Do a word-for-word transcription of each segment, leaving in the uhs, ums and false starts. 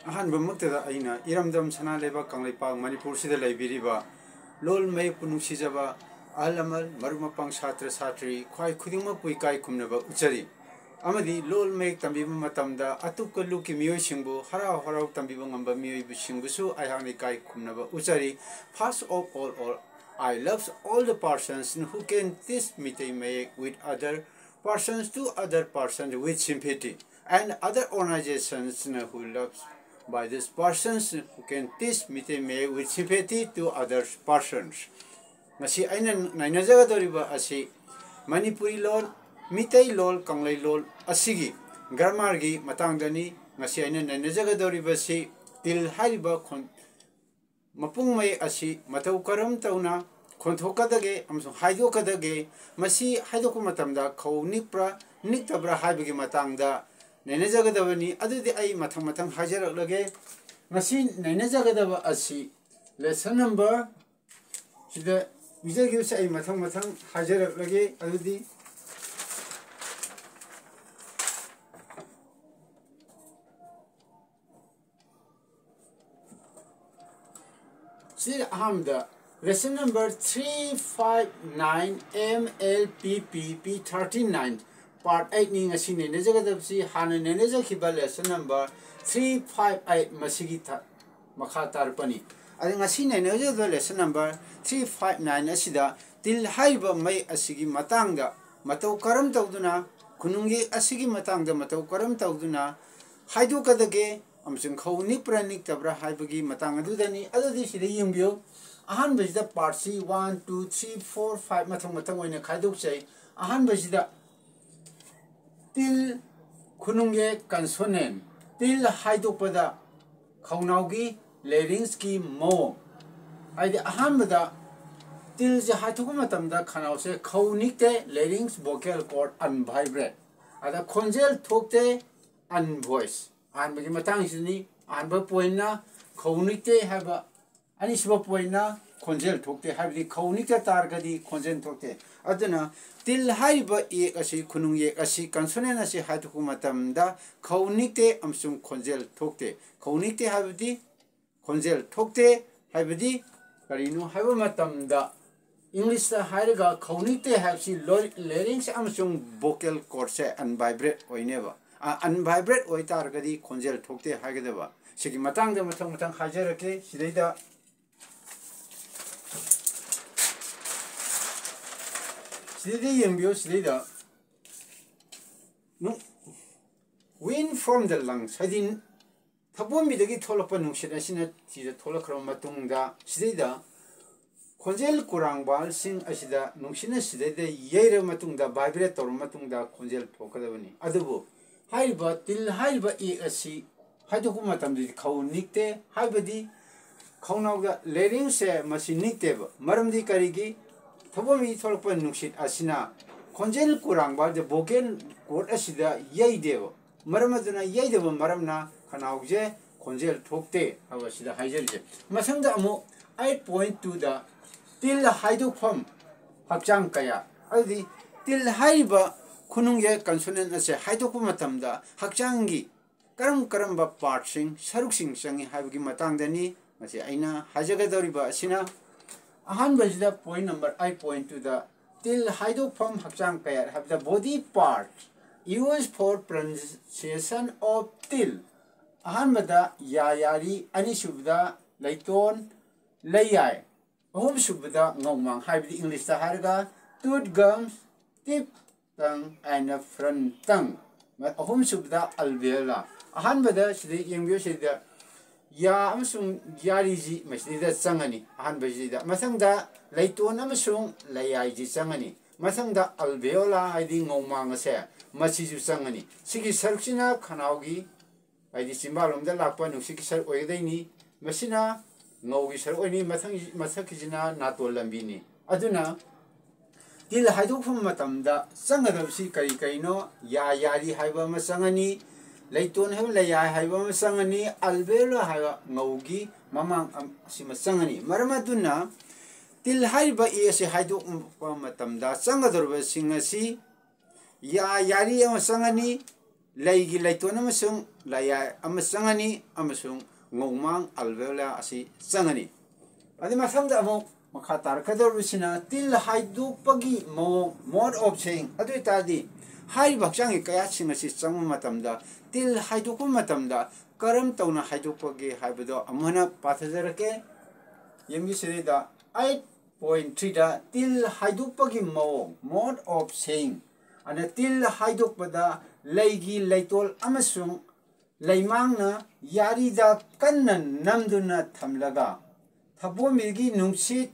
ꯑꯍꯥꯟꯕꯃꯛꯇꯗ ꯑꯩꯅ ꯏꯔꯝꯗꯝ ꯁꯅꯥ ꯂꯩꯕꯥꯛ ꯀꯪꯂꯩꯄꯥꯛ ꯃꯅꯤꯄꯨꯔꯁꯤꯗ ꯂꯩꯕꯤꯔꯤꯕ ꯂꯣꯜ ꯃꯌꯦꯛꯄꯨ ꯅꯨꯡꯁꯤꯖꯕ ꯑꯍꯜ ꯂꯃꯟ, ꯃꯔꯨꯞ ꯃꯄꯥꯡ, ꯁꯥꯇ꯭ꯔ ꯁꯥꯇ꯭ꯔꯤ, ꯈ꯭ꯋꯥꯏ ꯈꯨꯗꯤꯡꯃꯛꯄꯨ ꯏꯀꯥꯏ ꯈꯨꯝꯅꯕ ꯎꯠꯆꯔꯤ꯫ ꯑꯃꯗꯤ ꯂꯣꯜ ꯃꯌꯦꯛ ꯇꯝꯕꯤꯕ ꯃꯇꯝꯗ ꯑꯇꯨꯞꯄ ꯂꯨꯞꯀꯤ ꯃꯤꯑꯣꯏꯁꯤꯡꯕꯨ ꯍꯔꯥꯎ ꯍꯔꯥꯎ ꯇꯝꯕꯤꯕ ꯉꯝꯕ ꯃꯤꯑꯣꯏꯕꯁꯤꯡꯕꯨꯁꯨ ꯑꯩꯍꯥꯛꯅ ꯏꯀꯥꯏ ꯈꯨꯝꯅꯕ ꯎꯠꯆꯔꯤ꯫ First of all, all, I love all the persons who can teach Meitei Mayek with other persons to other persons with sympathy, and other organizations who loves by these persons who can teach Meitei Mayek with sympathy to other persons. ꯉꯁꯤ ꯑꯩꯅ ꯅꯩꯅꯖꯒꯗꯧꯔꯤꯕ ꯑꯁꯤ ꯃꯅꯤꯄꯨꯔꯤ ꯂꯣꯟ, ꯃꯤꯇꯩ ꯂꯣꯜ, ꯀꯪꯂꯩ ꯂꯣꯜ ꯑꯁꯤꯒꯤ ꯒ꯭ꯔꯥꯃꯥꯔꯒꯤ ꯃꯇꯥꯡꯗꯅꯤ꯫ ꯉꯁꯤ ꯑꯩꯅ ꯅꯩꯅꯖꯒꯗꯧꯔꯤꯕꯁꯤ ꯇꯤꯜ ꯍꯥꯏꯔꯤꯕ ꯈꯣꯟ-, ꯃꯄꯨꯡ ꯃꯌꯦꯛ ꯑꯁꯤ ꯃꯇꯧ ꯀꯔꯝ ꯇꯧꯅ ꯈꯣꯟꯊꯣꯛꯀꯗꯒꯦ ꯑꯃꯁꯨꯡ ꯍꯥꯏꯗꯣꯛꯀꯗꯒꯦ, ꯃꯁꯤ ꯍꯥꯏꯗꯣꯛꯄ ꯃꯇꯝꯗ ꯈꯧ ꯅꯤꯛꯄ꯭ꯔꯥ ꯅꯤꯛꯇꯕ꯭ꯔꯥ ꯍꯥꯏꯕꯒꯤ ꯃꯇꯥꯡꯗ ꯅꯩꯅꯖꯒꯗꯕꯅꯤ꯫ ꯑꯗꯨꯗꯤ ꯑꯩ ꯃꯊꯪ ꯃꯊꯪ ꯍꯥꯏꯖꯔꯛꯂꯒꯦ꯫ ꯉꯁꯤ ꯅꯩꯅꯖꯒꯗꯕ ꯑꯁꯤ lesson number ꯁꯤꯗ ꯄꯤꯖꯈꯤꯕꯁꯦ ꯑꯩ ꯃꯊꯪ ꯃꯊꯪ ꯍꯥꯏꯖꯔꯛꯂꯒꯦ꯫ ꯑꯗꯨꯗꯤ ꯁꯤ ꯑꯍꯥꯟꯕꯗ lesson number three five nine M L P P P thirty nine part eight ꯅꯤ꯫ ꯉꯁꯤ ꯅꯩꯅꯖꯒꯗꯕꯁꯤ ꯍꯥꯟꯅ ꯅꯩꯅꯖꯈꯤꯕ lesson number three five eight ꯃꯁꯤꯒꯤ ꯊ-, ꯃꯈꯥ ꯇꯥꯔꯛꯄꯅꯤ꯫ ꯑꯗ ꯉꯁꯤ ꯅꯩꯅꯖꯒꯗꯕ lesson number three five nine ꯑꯁꯤꯗ ꯇꯤꯜ ꯍꯥꯏꯔꯤꯕ ꯃꯌꯦꯛ ꯑꯁꯤꯒꯤ ꯃꯇꯥꯡꯗ ꯃꯇꯧ ꯀꯔꯝ ꯇꯧꯗꯨꯅ, ꯈꯨꯅꯨꯡ ꯌꯦꯛ ꯑꯁꯤꯒꯤ ꯃꯇꯥꯡꯗ ꯃꯇꯧ ꯀꯔꯝ ꯇꯧꯗꯨꯅ ꯍꯥꯏꯗꯣꯛꯀꯗꯒꯦ ꯑꯃꯁꯨꯡ ꯈꯧ ꯅꯤꯛꯄ꯭ꯔꯥ ꯅꯤꯛꯇꯕ꯭ꯔꯥ ꯍꯥꯏꯕꯒꯤ ꯃꯇꯥꯡ ꯑꯗꯨꯗꯅꯤ꯫ ꯑꯗꯨꯗꯤ ꯁꯤꯗ ꯌꯦꯡꯕꯤꯌꯨ꯫ ꯑꯍꯥꯟꯕꯁꯤꯗ part ꯁꯤ one, two, three, four, five ꯃꯊꯪ ꯃꯊꯪ ꯑꯣꯏꯅ ꯈꯥꯏꯗꯣꯛꯆꯩ꯫ ꯑꯍꯥꯟꯕꯁꯤꯗ ꯇꯤꯜ, ꯈꯨꯅꯨꯡ ꯌꯦꯛ consonant, ꯇꯤꯜ ꯍꯥꯏꯗꯣꯛꯄꯗ ꯈꯧꯅꯥꯎꯒꯤ larynx ꯀꯤ ꯃꯑꯣꯡ, ꯍꯥꯏꯗꯤ ꯑꯍꯥꯟꯕꯗ ꯇꯤꯜꯁꯦ ꯍꯥꯏꯗꯣꯛꯄ ꯃꯇꯝꯗ ꯈꯅꯥꯎꯁꯦ ꯈꯧ ꯅꯤꯛꯇꯦ, larynx vocal cord unvibrate꯫ ꯑꯗ ꯈꯣꯟꯖꯦꯜ ꯊꯣꯛꯇꯦ, unvoiced꯫ ꯑꯍꯥꯟꯕꯒꯤ ꯃꯇꯥꯡꯁꯤꯅꯤ꯫ ꯑꯍꯥꯟꯕ point ꯅ ꯈꯧ ꯅꯤꯛꯇꯦ ꯍꯥꯏꯕ, ꯑꯅꯤꯁꯨꯕ point ꯅ ꯈꯣꯟꯖꯦꯜ ꯊꯣꯛꯇꯦ, ꯍꯥꯏꯕꯗꯤ ꯈꯧ ꯅꯤꯛꯇ ꯇꯥꯔꯒꯗꯤ ꯈꯣꯟꯖꯦꯜ ꯊꯣꯛꯇꯦ꯫ ꯑꯗꯨꯅ ꯇꯤꯜ ꯍꯥꯏꯔꯤꯕ ꯏꯌꯦꯛ ꯑꯁꯤ, ꯈꯨꯅꯨꯡ ꯌꯦꯛ ꯑꯁꯤ, consonant ꯑꯁꯤ ꯍꯥꯏꯗꯣꯛꯄ ꯃꯇꯝꯗ ꯈꯧ ꯅꯤꯛꯇꯦ ꯑꯃꯁꯨꯡ ꯈꯣꯟꯖꯦꯜ ꯊꯣꯛꯇꯦ꯫ ꯈꯧ ꯅꯤꯛꯇꯦ ꯍꯥꯏꯕꯗꯤ ꯈꯣꯟꯖꯦꯜ ꯊꯣꯛꯇꯦ ꯍꯥꯏꯕꯗꯤ ꯀꯔꯤꯅꯣ ꯍꯥꯏꯕ ꯃꯇꯝꯗ, ꯏꯪꯂꯤꯁꯇ ꯍꯥꯏꯔꯒ ꯈꯧ ꯅꯤꯛꯇꯦ ꯍꯥꯏꯕꯁꯤ ꯂꯣ-, larynx ꯑꯃꯁꯨꯡ vocal cordꯁꯦ unvibrate ꯑꯣꯏꯅꯦꯕ꯫ ꯑ, unvibrate ꯑꯣꯏꯇꯥꯔꯒꯗꯤ ꯈꯣꯟꯖꯦꯜ ꯊꯣꯛꯇꯦ ꯍꯥꯏꯒꯗꯕ꯫ ꯁꯤꯒꯤ ꯃꯇꯥꯡꯗ ꯃꯊꯪ ꯃꯊꯪ ꯍꯥꯏꯖꯔꯛꯀꯦ꯫ ꯁꯤꯗꯩꯗ, ꯁꯤꯗꯩꯗ ꯌꯦꯡꯕꯤꯌꯨ, ꯁꯤꯗꯩꯗ ꯅꯨ-, wind from the lungs, ꯍꯥꯏꯗꯤ ꯊꯛꯄꯣꯝꯕꯤꯗꯒꯤ ꯊꯣꯛꯂꯛꯄ ꯅꯨꯡꯁꯤꯠ ꯑꯁꯤꯅ ꯁꯤꯗ ꯊꯣꯛꯂꯛꯈ꯭ꯔꯕ ꯃꯇꯨꯡꯗ, ꯁꯤꯗꯩꯗ ꯈꯣꯟꯖꯦꯜ ꯀꯨꯔꯥꯡꯕꯥꯜꯁꯤꯡ ꯑꯁꯤꯗ ꯅꯨꯡꯁꯤꯠꯅ ꯁꯤꯗꯩꯗ ꯌꯩꯔꯕ ꯃꯇꯨꯡꯗ, vibrate ꯇꯧꯔꯕ ꯃꯇꯨꯡꯗ ꯈꯣꯟꯖꯦꯜ ꯊꯣꯛꯀꯗꯕꯅꯤ꯫ ꯑꯗꯨꯕꯨ ꯍꯥꯏꯔꯤꯕ ꯇꯤꯜ ꯍꯥꯏꯔꯤꯕ ꯏꯌꯦꯛ ꯑꯁꯤ ꯍꯥꯏꯗꯣꯛꯄ ꯃꯇꯝꯗꯗꯤ ꯈꯧ ꯅꯤꯛꯇꯦ, ꯍꯥꯏꯕꯗꯤ ꯈꯧꯅꯥꯎꯗ larynxꯁꯦ ꯃꯁꯤ ꯅꯤꯛꯇꯦꯕ꯫ ꯃꯔꯝꯗꯤ ꯀꯔꯤꯒꯤ? ꯊꯛꯄꯣꯝꯕꯤ ꯊꯣꯛꯂꯛꯄ ꯅꯨꯡꯁꯤꯠ ꯑꯁꯤꯅ ꯈꯣꯟꯖꯦꯜ ꯀꯨꯔꯥꯡꯕ, the vocal cord ꯑꯁꯤꯗ ꯌꯩꯗꯦꯕ꯫ ꯃꯔꯝ ꯑꯗꯨꯅ ꯌꯩꯗꯕ ꯃꯔꯝꯅ ꯈꯅꯥꯎꯁꯦ ꯈꯣꯟꯖꯦꯜ ꯊꯣꯛꯇꯦ ꯍꯥꯏꯕ ꯑꯁꯤꯗ ꯍꯥꯏꯖꯔꯤꯁꯦ꯫ ꯃꯊꯪꯗ ꯑꯃꯨꯛ eight point twoꯗ ꯇꯤꯜ ꯍꯥꯏꯗꯣꯛꯐꯝ ꯍꯛꯆꯥꯡ ꯀꯌꯥꯠ꯫ ꯑꯗꯨꯗꯤ ꯇꯤꯜ ꯍꯥꯏꯔꯤꯕ ꯈꯨꯅꯨꯡ ꯌꯦꯛ consonant ꯑꯁꯦ ꯍꯥꯏꯗꯣꯛꯄ ꯃꯇꯝꯗ ꯍꯛꯆꯥꯡꯒꯤ ꯀꯔꯝ ꯀꯔꯝꯕ partꯁꯤꯡ, ꯁꯔꯨꯛꯁꯤꯡ ꯆꯪꯏ ꯍꯥꯏꯕꯒꯤ ꯃꯇꯥꯡꯗꯅꯤ ꯃꯁꯤ ꯑꯩꯅ ꯍꯥꯏꯖꯒꯗꯧꯔꯤꯕ ꯑꯁꯤꯅ꯫ ꯑꯍꯥꯟꯕꯁꯤꯗ point number eight point twoꯗ ꯇꯤꯜ ꯍꯥꯏꯗꯣꯛꯐꯝ ꯍꯛꯆꯥꯡ ꯀꯌꯥꯠ ꯍꯥꯏꯕꯗ body part used for pronunciation of ꯇꯤꯜ꯫ ꯑꯍꯥꯟꯕꯗ ꯌꯥ ꯌꯥꯔꯤ, ꯑꯅꯤꯁꯨꯕꯗ ꯂꯩꯇꯣꯟ, ꯂꯩꯌꯥꯏ, ꯑꯍꯨꯝꯁꯨꯕꯗ ꯉꯧꯃꯥꯡ, ꯍꯥꯏꯕꯗꯤ ꯏꯪꯂꯤꯁꯇ ꯍꯥꯏꯔꯒ tooth, gums, teeth, tongue and front tongue꯫ ꯑꯍꯨꯝꯁꯨꯕꯗ alveolar꯫ ꯑꯍꯥꯟꯕꯗ ꯁꯤꯗ ꯌꯦꯡꯕꯤꯌꯨ, ꯁꯤꯗ ꯌꯥ ꯑꯃꯁꯨꯡ ꯌꯥꯔꯤꯁꯤ ꯃꯁꯤꯗ ꯆꯪꯉꯅꯤ꯫ ꯑꯍꯥꯟꯕꯁꯤꯗ, ꯃꯊꯪꯗ ꯂꯩꯇꯣꯟ ꯑꯃꯁꯨꯡ ꯂꯩꯌꯥꯏꯁꯤ ꯆꯪꯉꯅꯤ꯫ ꯃꯊꯪꯗ alveolar ꯍꯥꯏꯗꯤ ꯉꯧꯃꯥꯡ ꯑꯁꯦ, ꯃꯁꯤꯁꯨ ꯆꯪꯉꯅꯤ꯫ ꯁꯤꯒꯤ ꯁꯔꯨꯛꯁꯤꯅ ꯈꯅꯥꯎꯒꯤ, ꯍꯥꯏꯗꯤ ꯆꯤꯝꯕꯥꯜꯂꯣꯝꯗ ꯂꯥꯛꯄ ꯅꯨꯡꯁꯤꯠꯀꯤ ꯁꯔꯨꯛ ꯑꯣꯏꯒꯗꯣꯏꯅꯤ꯫ ꯃꯁꯤꯅ ꯉꯧꯒꯤ ꯁꯔꯨꯛ ꯑꯣꯏꯅꯤ꯫ ꯃꯊꯪ, ꯃꯊꯛꯀꯤꯁꯤꯅ ꯅꯥꯇꯣꯟ ꯂꯝꯕꯤꯅꯤ꯫ ꯑꯗꯨꯅ ꯇꯤꯜ ꯍꯥꯏꯗꯣꯛꯐꯝ ꯃꯇꯝꯗ ꯆꯪꯒꯗꯕꯁꯤ ꯀꯔꯤ ꯀꯔꯤꯅꯣ? ꯌꯥ ꯌꯥꯔꯤ ꯍꯥꯏꯕ ꯑꯃ ꯆꯪꯉꯅꯤ, ꯂꯩꯇꯣꯟ ꯍꯥꯏꯕ ꯂꯩꯌꯥꯏ ꯍꯥꯏꯕ ꯑꯃ ꯆꯪꯉꯅꯤ, alveolar ꯍꯥꯏꯕ ꯉꯧꯒꯤ ꯃꯃꯥꯡ ꯑꯝ-, ꯑꯁꯤꯃ ꯆꯪꯉꯅꯤ꯫ ꯃꯔꯝ ꯑꯗꯨꯅ ꯇꯤꯜ ꯍꯥꯏꯔꯤꯕ ꯏ ꯑꯁꯤ ꯍꯥꯏꯗꯣꯛꯄ ꯃꯇꯝꯗ ꯆꯪꯒꯗꯧꯔꯤꯕꯁꯤꯡ ꯑꯁꯤ ꯌꯥ ꯌꯥꯔꯤ ꯑꯃ ꯆꯪꯉꯅꯤ, ꯂꯩꯒꯤ ꯂꯩꯇꯣꯟ ꯑꯃꯁꯨꯡ ꯂꯩꯌꯥꯏ ꯑꯃ ꯆꯪꯉꯅꯤ, ꯑꯃꯁꯨꯡ ꯉꯧꯃꯥꯡ alveolar ꯑꯁꯤ ꯆꯪꯉꯅꯤ꯫ ꯑꯗꯨ ꯃꯊꯪꯗ ꯑꯃꯨꯛ ꯃꯈꯥ ꯇꯥꯔꯛꯀꯗꯧꯔꯤꯕꯁꯤꯅ ꯇꯤꯜ ꯍꯥꯏꯗꯣꯛꯄꯒꯤ ꯃꯑꯣꯡ, mode of saying꯫ ꯑꯗꯨ ꯑꯣꯏꯇꯥꯔꯗꯤ ꯍꯥꯏꯔꯤꯕ ꯍꯛꯆꯥꯡꯒꯤ ꯀꯌꯥꯠꯁꯤꯡ ꯑꯁꯤ ꯆꯪꯕ ꯃꯇꯝꯗ ꯇꯤꯜ ꯍꯥꯏꯗꯣꯛꯄ ꯃꯇꯝꯗ ꯀꯔꯝ ꯇꯧꯅ ꯍꯥꯏꯗꯣꯛꯄꯒꯦ ꯍꯥꯏꯕꯗꯣ ꯑꯃꯨꯛ ꯍꯟꯅ ꯄꯥꯊꯖꯔꯛꯀꯦ꯫ ꯌꯦꯡꯕꯤꯁꯤꯗꯩꯗ eight point three ꯗ ꯇꯤꯜ ꯍꯥꯏꯗꯣꯛꯄꯒꯤ ꯃꯑꯣꯡ, mode of saying꯫ ꯑꯅ ꯇꯤꯜ ꯍꯥꯏꯗꯣꯛꯄꯗ ꯂꯩꯒꯤ ꯂꯩꯇꯣꯜ ꯑꯃꯁꯨꯡ ꯂꯩꯃꯥꯡꯅ ꯌꯥꯔꯤꯗ ꯀꯟꯅ ꯅꯝꯗꯨꯅ ꯊꯝꯂꯒ ꯊꯕꯣꯝꯕꯤꯒꯤ ꯅꯨꯡꯁꯤꯠ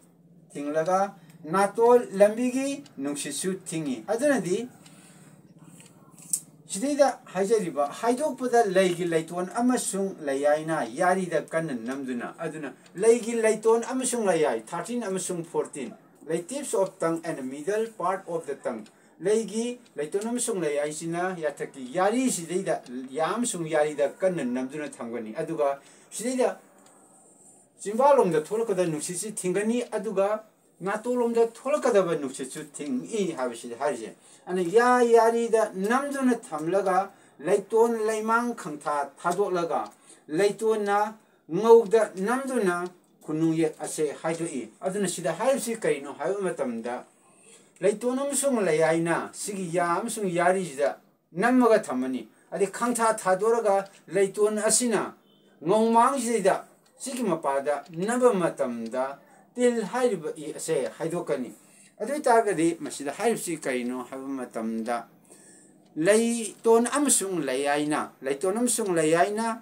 ꯊꯤꯡꯂꯒ ꯅꯥꯇꯣꯟ ꯂꯝꯕꯤꯒꯤ ꯅꯨꯡꯁꯤꯠꯁꯨ ꯊꯤꯡꯏ꯫ ꯑꯗꯨꯅꯗꯤ ꯁꯤꯗꯩꯗ ꯍꯥꯏꯖꯔꯤꯕ ꯍꯥꯏꯗꯣꯛꯄꯗ ꯂꯩꯒꯤ ꯂꯩꯇꯣꯟ ꯑꯃꯁꯨꯡ ꯂꯩꯌꯥꯏꯅ ꯌꯥꯔꯤꯗ ꯀꯟꯅ ꯅꯝꯗꯨꯅ, ꯑꯗꯨꯅ ꯂꯩꯒꯤ ꯂꯩꯇꯣꯟ ꯑꯃꯁꯨꯡ ꯂꯩꯌꯥꯏ, thirteen ꯑꯃꯁꯨꯡ fourteen, ꯂꯩ tips of tongue and middle part of the tongue꯫ ꯂꯩꯒꯤ ꯂꯩꯇꯣꯟ ꯑꯃꯁꯨꯡ ꯂꯩꯌꯥꯏꯁꯤꯅ ꯌꯥꯊꯛꯀꯤ ꯌꯥꯔꯤꯁꯤꯗꯩꯗ ꯌꯥ ꯑꯃꯁꯨꯡ ꯌꯥꯔꯤꯗ ꯀꯟꯅ ꯅꯝꯗꯨꯅ ꯊꯝꯒꯅꯤ꯫ ꯑꯗꯨꯒ ꯁꯤꯗꯩꯗ ꯆꯤꯝꯕꯥꯜꯂꯣꯝꯗ ꯊꯣꯛꯂꯛꯀꯗꯕ ꯅꯨꯡꯁꯤꯠꯁꯤ ꯊꯤꯡꯒꯅꯤ, ꯑꯗꯨꯒ ꯅꯥꯇꯣꯟꯂꯣꯝꯗ ꯊꯣꯛꯂꯛꯀꯗꯕ ꯅꯨꯡꯁꯤꯠꯁꯨ ꯊꯤꯡꯏ ꯍꯥꯏꯕꯁꯤꯗ ꯍꯥꯏꯔꯤꯁꯦ꯫ ꯑꯗꯨꯅ ꯌꯥ ꯌꯥꯔꯤꯗ ꯅꯝꯗꯨꯅ ꯊꯝꯂꯒ ꯂꯩꯇꯣꯟ ꯂꯩꯃꯥꯡ ꯈꯪꯊꯥ ꯊꯥꯗꯣꯛꯂꯒ ꯂꯩꯇꯣꯟꯅ ꯉꯧꯗ ꯅꯝꯗꯨꯅ ꯈꯨꯅꯨꯡ ꯌꯦꯛ ꯑꯁꯦ ꯍꯥꯏꯗꯣꯛꯏ꯫ ꯑꯗꯨꯅ ꯁꯤꯗ ꯍꯥꯏꯔꯤꯕꯁꯤ ꯀꯔꯤꯅꯣ ꯍꯥꯏꯕ ꯃꯇꯝꯗ ꯂꯩꯇꯣꯟ ꯑꯃꯁꯨꯡ ꯂꯩꯌꯥꯏꯅ ꯁꯤꯒꯤ ꯌꯥ ꯑꯃꯁꯨꯡ ꯌꯥꯔꯤꯁꯤꯗ ꯅꯝꯃꯒ ꯊꯝꯃꯅꯤ꯫ ꯑꯗꯩ ꯈꯪꯊꯥ ꯊꯥꯗꯣꯔꯒ ꯂꯩꯇꯣꯟ ꯑꯁꯤꯅ ꯉꯧꯃꯥꯡꯁꯤꯗꯩꯗ ꯁꯤꯒꯤ ꯃꯄꯥꯗ ꯅꯝꯕ ꯃꯇꯝꯗ ꯇꯤꯜ ꯍꯥꯏꯔꯤꯕ ꯏ ꯑꯁꯦ ꯍꯥꯏꯗꯣꯛꯀꯅꯤ꯫ ꯑꯗꯨ ꯑꯣꯏꯇꯥꯔꯒꯗꯤ ꯃꯁꯤꯗ ꯍꯥꯏꯔꯤꯕꯁꯤ ꯀꯔꯤꯅꯣ ꯍꯥꯏꯕ ꯃꯇꯝꯗ ꯂꯩꯇꯣꯟ ꯑꯃꯁꯨꯡ ꯂꯩꯌꯥꯏꯅ, ꯂꯩꯇꯣꯟ ꯑꯃꯁꯨꯡ ꯂꯩꯌꯥꯏꯅ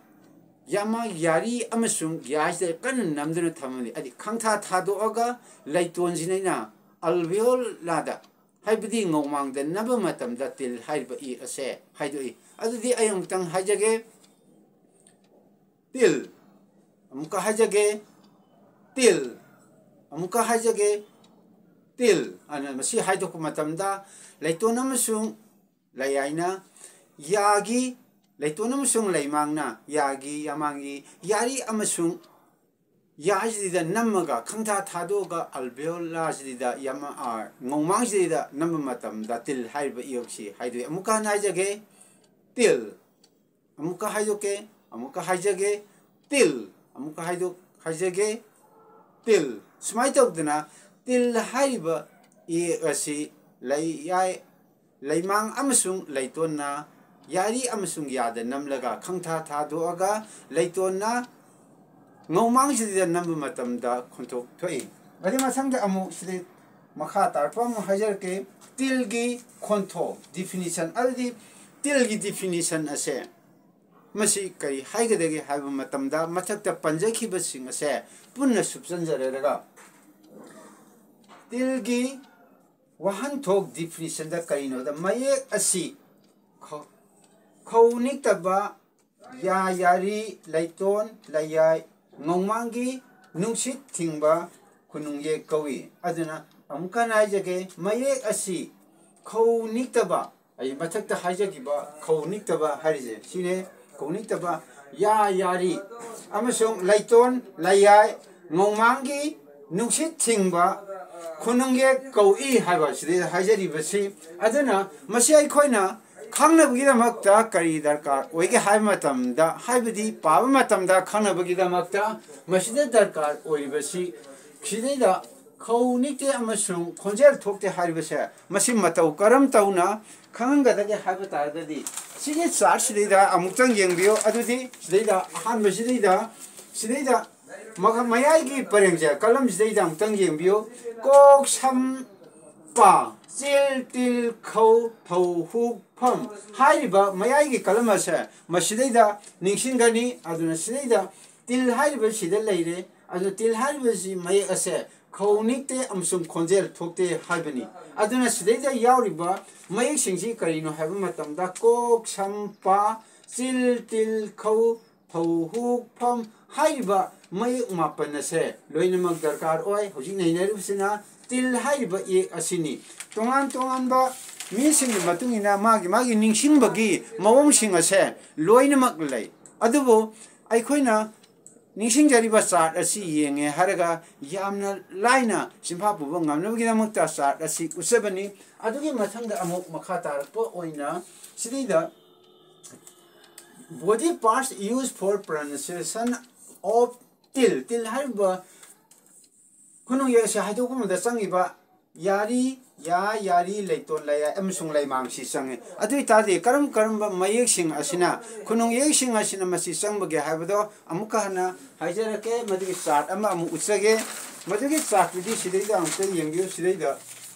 ꯌꯥꯃꯥ ꯌꯥꯔꯤ ꯑꯃꯁꯨꯡ ꯌꯥꯁꯤꯗ ꯀꯟꯅ ꯅꯝꯗꯨꯅ ꯊꯝꯃꯅꯤ꯫ ꯍꯥꯏꯗꯤ ꯈꯪꯊꯥ ꯊꯥꯗꯣꯛꯑꯒ ꯂꯩꯇꯣꯟꯁꯤꯅ ꯑꯩꯅ alveolar ꯗ ꯍꯥꯏꯕꯗꯤ ꯉꯧꯃꯥꯡꯗ ꯅꯝꯕ ꯃꯇꯝꯗ ꯇꯤꯜ ꯍꯥꯏꯔꯤꯕ ꯏ ꯑꯁꯦ ꯍꯥꯏꯗꯣꯛꯏ꯫ ꯑꯗꯨꯗꯤ ꯑꯩ ꯑꯃꯨꯛꯇꯪ ꯍꯥꯏꯖꯒꯦ꯫ ꯇꯤꯜ꯫ ꯑꯃꯨꯛꯀ ꯍꯥꯏꯖꯒꯦ꯫ ꯇꯤꯜ꯫ ꯑꯃꯨꯛꯀ ꯍꯥꯏꯖꯒꯦ꯫ ꯇꯤꯜ꯫ ꯑꯅ ꯃꯁꯤ ꯍꯥꯏꯗꯣꯛꯄ ꯃꯇꯝꯗ ꯂꯩꯇꯣꯟ ꯑꯃꯁꯨꯡ ꯂꯩꯌꯥꯏꯅ ꯌꯥꯒꯤ ꯂꯩꯇꯣꯟ ꯑꯃꯁꯨꯡ ꯂꯩꯃꯥꯡꯅ ꯌꯥꯒꯤ, ꯌꯥꯃꯥꯡꯒꯤ, ꯌꯥꯔꯤ ꯑꯃꯁꯨꯡ ꯌꯥꯁꯤꯗ ꯅꯝꯃꯒ ꯈꯪꯊꯥ ꯊꯥꯗꯣꯛꯑꯒ alveolar ꯁꯤꯗ ꯌꯥꯃ-, ꯑ, ꯉꯧꯃꯥꯡꯁꯤꯗ ꯅꯝꯕ ꯃꯇꯝꯗ ꯇꯤꯜ ꯍꯥꯏꯔꯤꯕ ꯏꯌꯦꯛꯁꯤ ꯍꯥꯏꯗꯣꯛꯏ꯫ ꯑꯃꯨꯛꯀ ꯍꯟꯅ ꯍꯥꯏꯖꯒꯦ, ꯇꯤꯜ꯫ ꯑꯃꯨꯛꯀ ꯍꯥꯏꯗꯣꯛꯀꯦ, ꯑꯃꯨꯛꯀ ꯍꯥꯏꯖꯒꯦ, ꯇꯤꯜ꯫ ꯑꯃꯨꯛꯀ ꯍꯥꯏꯗꯣꯛ-, ꯍꯥꯏꯖꯒꯦ, ꯇꯤꯜ꯫ ꯁꯨꯃꯥꯏꯅ ꯇꯧꯗꯅ ꯇꯤꯜ ꯍꯥꯏꯔꯤꯕ ꯏꯌꯦꯛ ꯑꯁꯤ ꯂꯩꯌꯥꯏ, ꯂꯩꯃꯥꯡ ꯑꯃꯁꯨꯡ ꯂꯩꯇꯣꯟꯅ ꯌꯥꯔꯤ ꯑꯃꯁꯨꯡ ꯌꯥꯗ ꯅꯝꯂꯒ ꯈꯪꯊꯥ ꯊꯥꯗꯣꯛꯑꯒ ꯂꯩꯇꯣꯟꯅ ꯉꯧꯃꯥꯡꯁꯤꯗ ꯅꯝꯕ ꯃꯇꯝꯗ ꯈꯣꯟꯊꯣꯛ ꯊꯣꯛꯏ꯫ ꯑꯗꯨ ꯃꯊꯪꯗ ꯑꯃꯨꯛ ꯁꯤꯗ ꯃꯈꯥ ꯇꯥꯔꯛꯄ ꯑꯃꯨꯛ ꯍꯥꯏꯖꯔꯛꯀꯦ꯫ ꯇꯤꯜꯒꯤ ꯈꯣꯟꯊꯣꯛ definition, ꯑꯗꯨꯗꯤ ꯇꯤꯜꯒꯤ definition ꯑꯁꯦ ꯃꯁꯤ ꯀꯔꯤ ꯍꯥꯏꯒꯗꯒꯦ ꯍꯥꯏꯕ ꯃꯇꯝꯗ ꯃꯊꯛꯇ ꯄꯟꯖꯈꯤꯕꯁꯤꯡ ꯑꯁꯦ ꯄꯨꯟꯅ ꯁꯨꯞꯆꯟꯖꯔꯒ ꯇꯤꯜꯒꯤ ꯋꯥꯍꯟꯊꯣꯛ definition ꯗ ꯀꯔꯤꯅꯣꯗ ꯃꯌꯦꯛ ꯑꯁꯤ ꯈꯧ-, ꯈꯧ ꯅꯤꯛꯇꯕ, ꯌꯥ ꯌꯥꯔꯤ, ꯂꯩꯇꯣꯟ ꯂꯩꯌꯥꯏ, ꯉꯧꯃꯥꯡꯒꯤ ꯅꯨꯡꯁꯤꯠ ꯊꯤꯡꯕ ꯈꯨꯅꯨꯡ ꯌꯦꯛ ꯀꯧꯏ꯫ ꯑꯗꯨꯅ ꯑꯃꯨꯛꯀ ꯍꯟꯅ ꯍꯥꯏꯖꯒꯦ, ꯃꯌꯦꯛ ꯑꯁꯤ ꯈꯧ ꯅꯤꯛꯇꯕ, ꯑꯩ ꯃꯊꯛꯇ ꯍꯥꯏꯖꯈꯤꯕ ꯈꯧ ꯅꯤꯛꯇꯕ ꯍꯥꯏꯔꯤꯁꯦ ꯁꯤꯅꯦ꯫ ꯈꯧ ꯅꯤꯛꯇꯕ, ꯌꯥ ꯌꯥꯔꯤ ꯑꯃꯁꯨꯡ ꯂꯩꯇꯣꯟ ꯂꯩꯌꯥꯏ ꯉꯧꯃꯥꯡꯒꯤ ꯅꯨꯡꯁꯤꯠ ꯊꯤꯡꯕ ꯈꯨꯅꯨꯡ ꯌꯦꯛ ꯀꯧꯏ ꯍꯥꯏꯕ ꯁꯤꯗꯩꯗ ꯍꯥꯏꯖꯔꯤꯕꯁꯤ꯫ ꯑꯗꯨꯅ ꯃꯁꯤ ꯑꯩꯈꯣꯏꯅ ꯈꯪꯅꯕꯒꯤꯗꯃꯛꯇ ꯀꯔꯤ ꯗꯔꯀꯥꯔ ꯑꯣꯏꯒꯦ ꯍꯥꯏꯕ ꯃꯇꯝꯗ, ꯍꯥꯏꯕꯗꯤ ꯄꯥꯕ ꯃꯇꯝꯗ ꯈꯪꯅꯕꯒꯤꯗꯃꯛꯇ ꯃꯁꯤꯗ ꯗꯔꯀꯥꯔ ꯑꯣꯏꯔꯤꯕꯁꯤ, ꯁꯤꯗꯩꯗ ꯈꯧ ꯅꯤꯛꯇꯦ ꯑꯃꯁꯨꯡ ꯈꯣꯟꯖꯦꯜ ꯊꯣꯛꯇꯦ ꯍꯥꯏꯔꯤꯕꯁꯦ ꯃꯁꯤ ꯃꯇꯧ ꯀꯔꯝ ꯇꯧꯅ ꯈꯪꯍꯟꯒꯗꯒꯦ ꯍꯥꯏꯕ ꯇꯥꯔꯒꯗꯤ, ꯁꯤꯒꯤ chart ꯁꯤꯗꯩꯗ ꯑꯃꯨꯛꯇꯪ ꯌꯦꯡꯕꯤꯌꯨ꯫ ꯑꯗꯨꯗꯤ ꯁꯤꯗꯩꯗ ꯑꯍꯥꯟꯕꯁꯤꯗꯩꯗ, ꯁꯤꯗꯩꯗ ꯃꯈ-, ꯃꯌꯥꯏꯒꯤ ꯄꯔꯦꯡꯁꯦ, column ꯁꯤꯗꯩꯗ ꯑꯃꯨꯛꯇꯪ ꯌꯦꯡꯕꯤꯌꯨ꯫ ꯀꯣꯛ, ꯁꯝ, ꯄꯥ, ꯆꯤꯜ, ꯇꯤꯜ, ꯈꯧ, ꯐꯧ, ꯍꯨꯛ, ꯐꯝ ꯍꯥꯏꯔꯤꯕ ꯃꯌꯥꯏꯒꯤ column ꯑꯁꯦ ꯃꯁꯤꯗꯩꯗ ꯅꯤꯡꯁꯤꯡꯒꯅꯤ꯫ ꯑꯗꯨꯅ ꯁꯤꯗꯩꯗ ꯇꯤꯜ ꯍꯥꯏꯔꯤꯕꯁꯤꯗ ꯂꯩꯔꯦ꯫ ꯑꯗꯨ ꯇꯤꯜ ꯍꯥꯏꯔꯤꯕꯁꯤ ꯃꯌꯦꯛ ꯑꯁꯦ ꯈꯧ ꯅꯤꯛꯇꯦ ꯑꯃꯁꯨꯡ ꯈꯣꯟꯖꯦꯜ ꯊꯣꯛꯇꯦ ꯍꯥꯏꯕꯅꯤ꯫ ꯑꯗꯨꯅ ꯁꯤꯗꯩꯗ ꯌꯥꯎꯔꯤꯕ ꯃꯌꯦꯛꯁꯤꯡꯁꯤ ꯀꯔꯤꯅꯣ ꯍꯥꯏꯕ ꯃꯇꯝꯗ ꯀꯣꯛ, ꯁꯝ, ꯄꯥ, ꯆꯤꯜ, ꯇꯤꯜ, ꯈꯧ, ꯐꯧ, ꯍꯨꯛ, ꯐꯝ ꯍꯥꯏꯔꯤꯕ ꯃꯌꯦꯛ ꯃꯥꯄꯟ ꯑꯁꯦ ꯂꯣꯏꯅꯃꯛ ꯗꯔꯀꯥꯔ ꯑꯣꯏ꯫ ꯍꯧꯖꯤꯛ ꯅꯩꯅꯔꯤꯕꯁꯤꯅ ꯇꯤꯜ ꯍꯥꯏꯔꯤꯕ ꯏꯌꯦꯛ ꯑꯁꯤꯅꯤ꯫ ꯇꯣꯉꯥꯟ ꯇꯣꯉꯥꯟꯕ ꯃꯤꯁꯤꯡꯒꯤ ꯃꯇꯨꯡ ꯏꯟꯅ ꯃꯥꯒꯤ ꯃꯥꯒꯤ ꯅꯤꯡꯁꯤꯡꯕꯒꯤ ꯃꯑꯣꯡꯁꯤꯡ ꯑꯁꯦ ꯂꯣꯏꯅꯃꯛ ꯂꯩ꯫ ꯑꯗꯨꯕꯨ ꯑꯩꯈꯣꯏꯅ ꯅꯤꯡꯁꯤꯡꯖꯔꯤꯕ ꯆꯥꯔꯠ ꯑꯁꯤ ꯌꯦꯡꯉꯦ ꯍꯥꯏꯔꯒ ꯌꯥꯝꯅ ꯂꯥꯏꯅ ꯆꯤꯟꯐꯥ ꯄꯨꯕ ꯉꯝꯅꯕꯒꯤꯗꯃꯛꯇ ꯆꯥꯔꯠ ꯑꯁꯤ ꯎꯠꯆꯕꯅꯤ꯫ ꯑꯗꯨꯒꯤ ꯃꯊꯪꯗ ꯑꯃꯨꯛ ꯃꯈꯥ ꯇꯥꯔꯛꯄ ꯑꯣꯏꯅ ꯁꯤꯗꯩꯗ body parts used for pronunciation of ꯇꯤꯜ, ꯇꯤꯜ ꯍꯥꯏꯔꯤꯕ ꯈꯨꯅꯨꯡ ꯌꯦꯛ ꯑꯁꯤ ꯍꯥꯏꯗꯣꯛꯄ ꯃꯇꯝꯗ ꯆꯪꯉꯤꯕ ꯌꯥꯔꯤ, ꯌꯥ, ꯌꯥꯔꯤ, ꯂꯩꯇꯣꯟ, ꯂꯩꯌꯥꯏ ꯑꯃꯁꯨꯡ ꯂꯩꯃꯥꯡꯁꯤ ꯆꯪꯉꯤ꯫ ꯑꯗꯨ ꯑꯣꯏꯇꯥꯔꯗꯤ ꯀꯔꯝ ꯀꯔꯝꯕ ꯃꯌꯦꯛꯁꯤꯡ ꯑꯁꯤꯅ, ꯈꯨꯅꯨꯡ ꯌꯦꯛꯁꯤꯡ ꯑꯁꯤꯅ ꯃꯁꯤ ꯆꯪꯕꯒꯦ ꯍꯥꯏꯕꯗꯣ ꯑꯃꯨꯛꯀ ꯍꯟꯅ ꯍꯥꯏꯖꯔꯛꯀꯦ꯫ ꯃꯗꯨꯒꯤ ꯆꯥꯔꯠ ꯑꯃ ꯑꯃꯨꯛ ꯎꯠꯆꯒꯦ꯫ ꯃꯗꯨꯒꯤ ꯆꯥꯔꯠꯇꯨꯗꯤ ꯁꯤꯗꯩꯗ ꯑꯃꯨꯛꯇ ꯌꯦꯡꯕꯤꯌꯨ꯫ ꯁꯤꯗꯩꯗ,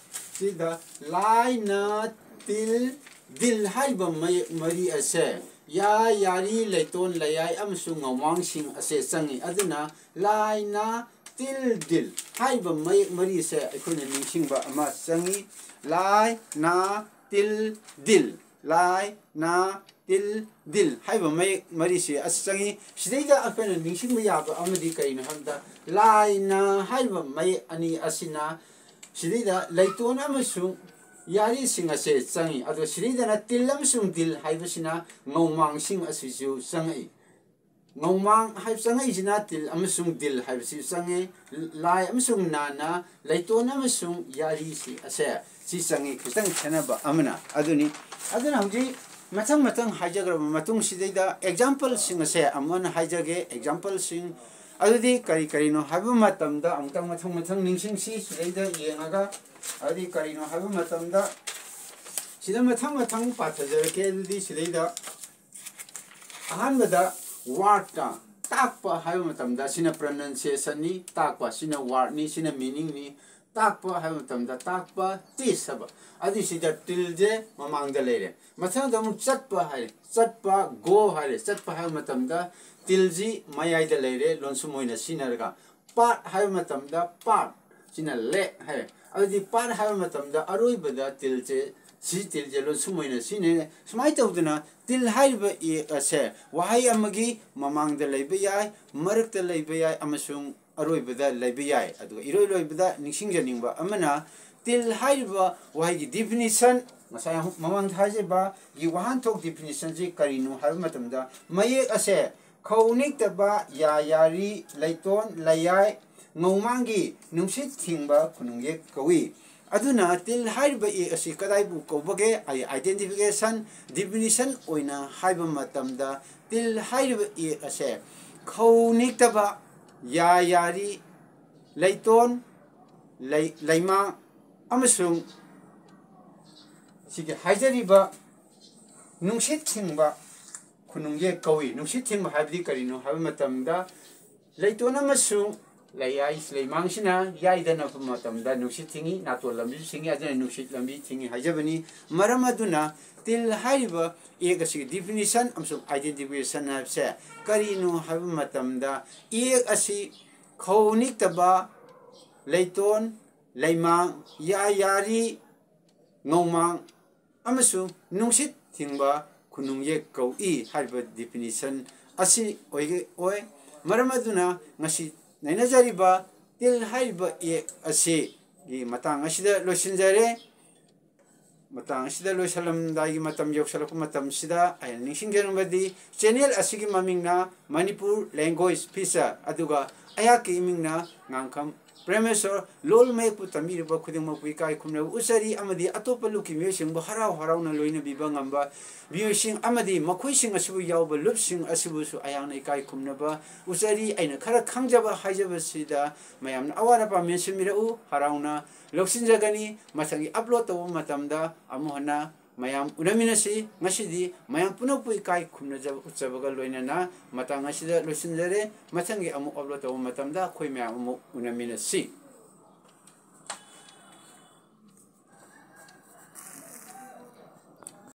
ꯁꯤꯗ ꯂꯥꯏ, ꯅ, ꯇꯤꯜ, ꯗꯤꯜ ꯍꯥꯏꯔꯤꯕ ꯃꯌꯦꯛ ꯃꯔꯤ ꯑꯁꯦ ꯌꯥ, ꯌꯥꯔꯤ, ꯂꯩꯇꯣꯟ, ꯂꯩꯌꯥꯏ ꯑꯃꯁꯨꯡ ꯉꯧꯃꯥꯡꯁꯤꯡ ꯑꯁꯦ ꯆꯪꯉꯤ꯫ ꯑꯗꯨꯅ ꯂꯥꯏ, ꯅ, ꯇꯤꯜ, ꯗꯤꯜ ꯍꯥꯏꯔꯤꯕ ꯃꯌꯦꯛ ꯃꯔꯤꯁꯦ ꯑꯩꯈꯣꯏꯅ ꯅꯤꯡꯁꯤꯡꯕ ꯑꯃ ꯆꯪꯉꯤ꯫ ꯂꯥꯏ, ꯅ, ꯇꯤꯜ, ꯗꯤꯜ꯫ ꯂꯥꯏ, ꯅ, ꯇꯤꯜ, ꯗꯤꯜ ꯍꯥꯏꯔꯤꯕ ꯃꯌꯦꯛ ꯃꯔꯤꯁꯦ ꯑꯁ ꯆꯪꯉꯤ꯫ ꯁꯤꯗꯩꯗ ꯑꯩꯈꯣꯏꯅ ꯅꯤꯡꯁꯤꯡꯕ ꯌꯥꯕ ꯑꯃꯗꯤ ꯀꯔꯤꯅꯣ ꯍꯥꯏꯕꯗ, ꯂꯥꯏ, ꯅ ꯍꯥꯏꯔꯤꯕ ꯃꯌꯦꯛ ꯑꯅꯤ ꯑꯁꯤꯅ ꯁꯤꯗꯩꯗ ꯂꯩꯇꯣꯟ ꯑꯃꯁꯨꯡ ꯌꯥꯔꯤꯁꯤꯡ ꯑꯁꯦ ꯆꯪꯉꯤ꯫ ꯑꯗꯣ ꯁꯤꯗꯩꯗꯅ ꯇꯤꯜ ꯑꯃꯁꯨꯡ ꯗꯤꯜ ꯍꯥꯏꯕꯁꯤꯅ ꯉꯧꯃꯥꯡꯁꯤꯡ ꯑꯁꯤꯁꯨ ꯆꯪꯉꯛꯏ꯫ ꯉꯧꯃꯥꯡ ꯍꯥꯏꯕ ꯆꯪꯉꯛꯏꯁꯤꯅ ꯇꯤꯜ ꯑꯃꯁꯨꯡ ꯗꯤꯜ ꯍꯥꯏꯕꯁꯤ ꯆꯪꯉꯤ꯫ ꯂꯥꯏ ꯑꯃꯁꯨꯡ ꯅꯥꯅ ꯂꯩꯇꯣꯟ ꯑꯃꯁꯨꯡ ꯌꯥꯔꯤꯁꯤ ꯑꯁꯦ ꯁꯤ ꯆꯪꯉꯤ꯫ ꯈꯤꯇꯪ ꯈꯦꯠꯅꯕ ꯑꯃꯅ ꯑꯗꯨꯅꯤ꯫ ꯑꯗꯨꯅ ꯍꯧꯖꯤꯛ ꯃꯊꯪ ꯃꯊꯪ ꯍꯥꯏꯖꯈ꯭ꯔꯕ ꯃꯇꯨꯡꯁꯤꯗꯩꯗ ꯑꯦꯛꯖꯥꯝꯄꯜꯁꯤꯡ ꯑꯁꯦ ꯑꯃꯨꯛ ꯍꯟꯅ ꯍꯥꯏꯖꯒꯦ꯫ ꯑꯦꯛꯖꯥꯝꯄꯜꯁꯤꯡ ꯑꯗꯨꯗꯤ ꯀꯔꯤ ꯀꯔꯤꯅꯣ ꯍꯥꯏꯕ ꯃꯇꯝꯗ ꯑꯃꯨꯛꯇꯪ ꯃꯊꯪ ꯃꯊꯪ ꯅꯤꯡꯁꯤꯡꯁꯤ꯫ ꯁꯤꯗꯩꯗ ꯌꯦꯡꯉꯒ ꯑꯗꯨꯗꯤ ꯀꯔꯤꯅꯣ ꯍꯥꯏꯕ ꯃꯇꯝꯗ ꯁꯤꯗ ꯃꯊꯪ ꯃꯊꯪ ꯄꯥꯊꯖꯔꯛꯀꯦ꯫ ꯑꯗꯨꯗꯤ ꯁꯤꯗꯩꯗ ꯑꯍꯥꯟꯕꯗ ꯋꯥꯔꯗ, ꯇꯥꯛꯄ ꯍꯥꯏꯕ ꯃꯇꯝꯗ ꯁꯤꯅ ꯄ꯭ꯔꯅꯟꯁꯤꯌꯦꯁꯟꯅꯤ, ꯇꯥꯛꯄ, ꯁꯤꯅ ꯋꯥꯔꯗꯅꯤ, ꯁꯤꯅ ꯃꯤꯅꯤꯡꯅꯤ꯫ ꯇꯥꯛꯄ ꯍꯥꯏꯕ ꯃꯇꯝꯗ ꯇꯥꯛꯄ, ꯇꯤꯁ ꯍꯥꯏꯕ꯫ ꯑꯗꯨꯏꯁꯤꯗ ꯇꯤꯜꯁꯦ ꯃꯃꯥꯡꯗ ꯂꯩꯔꯦ꯫ ꯃꯊꯪꯗ ꯑꯃꯨꯛ ꯆꯠꯄ ꯍꯥꯏꯔꯦ, ꯆꯠꯄ, ꯒꯣ ꯍꯥꯏꯔꯦ꯫ ꯆꯠꯄ ꯍꯥꯏꯕ ꯃꯇꯝꯗ ꯇꯤꯜꯁꯤ ꯃꯌꯥꯏꯗ ꯂꯩꯔꯦ, ꯂꯣꯟꯁꯨꯝ ꯑꯣꯏꯅ ꯁꯤꯖꯤꯟꯅꯔꯒ꯫ ꯄꯥꯠ ꯍꯥꯏꯕ ꯃꯇꯝꯗ ꯄꯥꯠ, ꯁꯤꯅ ꯂꯦꯛ ꯍꯥꯏꯔꯦ꯫ ꯑꯗꯨꯗꯤ ꯄꯥꯠ ꯍꯥꯏꯕ ꯃꯇꯝꯗ ꯑꯔꯣꯏꯕꯗ ꯇꯤꯜꯁꯦ, ꯁꯤ ꯇꯤꯜꯁꯦ ꯂꯣꯟꯁꯨꯝ ꯑꯣꯏꯅ ꯁꯤꯖꯤꯟꯅꯩ꯫ ꯁꯨꯃꯥꯏꯅ ꯇꯧꯗꯅ ꯇꯤꯜ ꯍꯥꯏꯔꯤꯕ ꯌꯦꯛ ꯑꯁꯦ ꯋꯥꯍꯩ ꯑꯃꯒꯤ ꯃꯃꯥꯡꯗ ꯂꯩꯕ ꯌꯥꯏ, ꯃꯔꯛꯇ ꯂꯩꯕ ꯌꯥꯏ ꯑꯃꯁꯨꯡ ꯑꯔꯣꯏꯕꯗ ꯂꯩꯕ ꯌꯥꯏ꯫ ꯑꯗꯨꯒ ꯏꯔꯣꯏ ꯂꯣꯏꯕꯗ ꯅꯤꯡꯁꯤꯡꯖꯅꯤꯡꯕ ꯑꯃꯅ, ꯇꯤꯜ ꯍꯥꯏꯔꯤꯕ ꯋꯥꯍꯩꯒꯤ ꯗꯤꯐꯤꯅꯤꯁꯟ ꯉꯁꯥꯏ ꯃꯃꯥꯡꯗ ꯍꯥꯏꯖꯕꯒꯤ ꯋꯥꯍꯟꯊꯣꯛ definitionꯁꯤ ꯀꯔꯤꯅꯣ ꯍꯥꯏꯕ ꯃꯇꯝꯗ, ꯃꯌꯦꯛ ꯑꯁꯦ ꯈꯧ ꯅꯤꯛꯇꯕ, ꯌꯥ ꯌꯥꯔꯤ, ꯂꯩꯇꯣꯟ, ꯂꯩꯌꯥꯏ, ꯉꯧꯃꯥꯡꯒꯤ ꯅꯨꯡꯁꯤꯠ ꯊꯤꯡꯕ ꯈꯨꯅꯨꯡꯌꯦꯛ ꯀꯧꯏ꯫ ꯑꯗꯨꯅ ꯇꯤꯜ ꯍꯥꯏꯔꯤꯕ ꯌꯦꯛ ꯑꯁꯤ ꯀꯗꯥꯏꯕꯨ ꯀꯧꯕꯒꯦ? ꯑꯩ identification, definition ꯑꯣꯏꯅ ꯍꯥꯏꯕ ꯃꯇꯝꯗ, ꯇꯤꯜ ꯍꯥꯏꯔꯤꯕ ꯌꯦꯛ ꯑꯁꯦ ꯈꯧ ꯅꯤꯛꯇꯕ, ꯌꯥ ꯌꯥꯔꯤ, ꯂꯩꯇꯣꯟ, ꯂꯩ-, ꯂꯩꯃꯥꯡ ꯑꯃꯁꯨꯡ ꯁꯤꯒꯤ ꯍꯥꯏꯖꯔꯤꯕ ꯅꯨꯡꯁꯤꯠ ꯊꯤꯡꯕ ꯈꯨꯅꯨꯡꯌꯦꯛ ꯀꯧꯏ꯫ ꯅꯨꯡꯁꯤꯠ ꯊꯤꯡꯕ ꯍꯥꯏꯕꯗꯤ ꯀꯔꯤꯅꯣ ꯍꯥꯏꯕ ꯃꯇꯝꯗ, ꯂꯩꯇꯣꯟ ꯑꯃꯁꯨꯡ ꯂꯩꯌꯥꯏ, ꯂꯩꯃꯥꯡꯁꯤꯅ ꯌꯥꯏꯗꯅꯕ ꯃꯇꯝꯗ ꯅꯨꯡꯁꯤꯠ ꯊꯤꯡꯏ, ꯅꯥꯇꯣꯟ ꯂꯝꯕꯤ ꯊꯤꯡꯏ, ꯑꯗꯨꯅ ꯅꯨꯡꯁꯤꯠ ꯂꯝꯕꯤ ꯊꯤꯡꯏ ꯍꯥꯏꯖꯕꯅꯤ꯫ ꯃꯔꯝ ꯑꯗꯨꯅ ꯇꯤꯜ ꯍꯥꯏꯔꯤꯕ ꯌꯦꯛ ꯑꯁꯤꯒꯤ definition ꯑꯃꯁꯨꯡ identification ꯍꯥꯏꯕꯁꯦ ꯀꯔꯤꯅꯣ ꯍꯥꯏꯕ ꯃꯇꯝꯗ, ꯌꯦꯛ ꯑꯁꯤ ꯈꯧ ꯅꯤꯛꯇꯕ, ꯂꯩꯇꯣꯟ, ꯂꯩꯃꯥꯡ, ꯌꯥ ꯌꯥꯔꯤ, ꯉꯧꯃꯥꯡ ꯑꯃꯁꯨꯡ ꯅꯨꯡꯁꯤꯠ ꯊꯤꯡꯕ ꯈꯨꯅꯨꯡꯌꯦꯛ ꯀꯧꯏ ꯍꯥꯏꯔꯤꯕ definition ꯑꯁꯤ ꯑꯣꯏꯒ-, ꯑꯣꯏ꯫ ꯃꯔꯝ ꯑꯗꯨꯅ ꯉꯁꯤ ꯅꯩꯅꯖꯔꯤꯕ ꯇꯤꯜ ꯍꯥꯏꯔꯤꯕ ꯌꯦꯛ ꯑꯁꯤꯒꯤ ꯃꯇꯥꯡ ꯑꯁꯤꯗ ꯂꯣꯏꯁꯤꯟꯖꯔꯦ꯫ ꯃꯇꯥꯡ ꯑꯁꯤꯗ ꯂꯣꯏꯁꯤꯜꯂꯝꯗꯥꯏꯒꯤ ꯃꯇꯝ ꯌꯧꯁꯤꯜꯂꯛꯄ ꯃꯇꯝꯁꯤꯗ ꯑꯩꯅ ꯅꯤꯡꯁꯤꯡꯖꯅꯤꯡꯕꯗꯤ, channel ꯑꯁꯤꯒꯤ ꯃꯃꯤꯡꯅ ꯃꯅꯤꯄꯨꯔ Language Feature, ꯑꯗꯨꯒ ꯑꯩꯍꯥꯛꯀꯤ ꯏꯃꯤꯡꯅ ꯉꯥꯡꯈꯝ ꯄ꯭ꯔꯦꯃꯦꯁꯣꯔ꯫ ꯂꯣꯜ ꯃꯌꯦꯛꯄꯨ ꯇꯝꯕꯤꯔꯤꯕ ꯈꯨꯗꯤꯡꯃꯛꯄꯨ ꯏꯀꯥꯏ ꯈꯨꯝꯅꯕ ꯎꯠꯆꯔꯤ, ꯑꯃꯗꯤ ꯑꯇꯣꯞꯄ ꯂꯨꯞꯀꯤ ꯃꯤꯑꯣꯏꯁꯤꯡꯕꯨ ꯍꯔꯥꯎ ꯍꯔꯥꯎꯅ ꯂꯣꯏꯅꯕꯤꯕ ꯉꯝꯕ ꯃꯤꯑꯣꯏꯁꯤꯡ ꯑꯃꯗꯤ ꯃꯈꯣꯏꯁꯤꯡ ꯑꯁꯤꯕꯨ ꯌꯥꯎꯕ ꯂꯨꯞꯁꯤꯡ ꯑꯁꯤꯕꯨꯁꯨ ꯑꯩꯍꯥꯛꯅ ꯏꯀꯥꯏ ꯈꯨꯝꯅꯕ ꯎꯠꯆꯔꯤ꯫ ꯑꯩꯅ ꯈꯔ ꯈꯪꯖꯕ ꯍꯥꯏꯖꯕꯁꯤꯗ ꯃꯌꯥꯝꯅ ꯑꯋꯥꯠ ꯑꯄꯥ ꯃꯦꯟꯁꯤꯟꯕꯤꯔꯛꯎ, ꯍꯔꯥꯎꯅ ꯂꯧꯁꯤꯟꯖꯒꯅꯤ꯫ ꯃꯊꯪꯒꯤ upload ꯇꯧꯕ ꯃꯇꯝꯗ ꯑꯃꯨꯛ ꯍꯟꯅ ꯃꯌꯥꯝ ꯎꯅꯃꯤꯟꯅꯁꯤ꯫ ꯉꯁꯤꯗꯤ ꯃꯌꯥꯝ ꯄꯨꯝꯅꯃꯛꯄꯨ ꯏꯀꯥꯏ ꯈꯨꯝꯅꯖꯕ ꯎꯠꯆꯕꯒ ꯂꯣꯏꯅꯅ ꯃꯇꯥꯡ ꯑꯁꯤꯗ ꯂꯣꯏꯁꯤꯟꯖꯔꯦ꯫ ꯃꯊꯪꯒꯤ ꯑꯃꯨꯛ upload ꯇꯧꯕ ꯃꯇꯝꯗ ꯑꯩꯈꯣꯏ ꯃꯌꯥꯝ ꯑꯃꯨꯛ ꯎꯅꯃꯤꯟꯅꯁꯤ꯫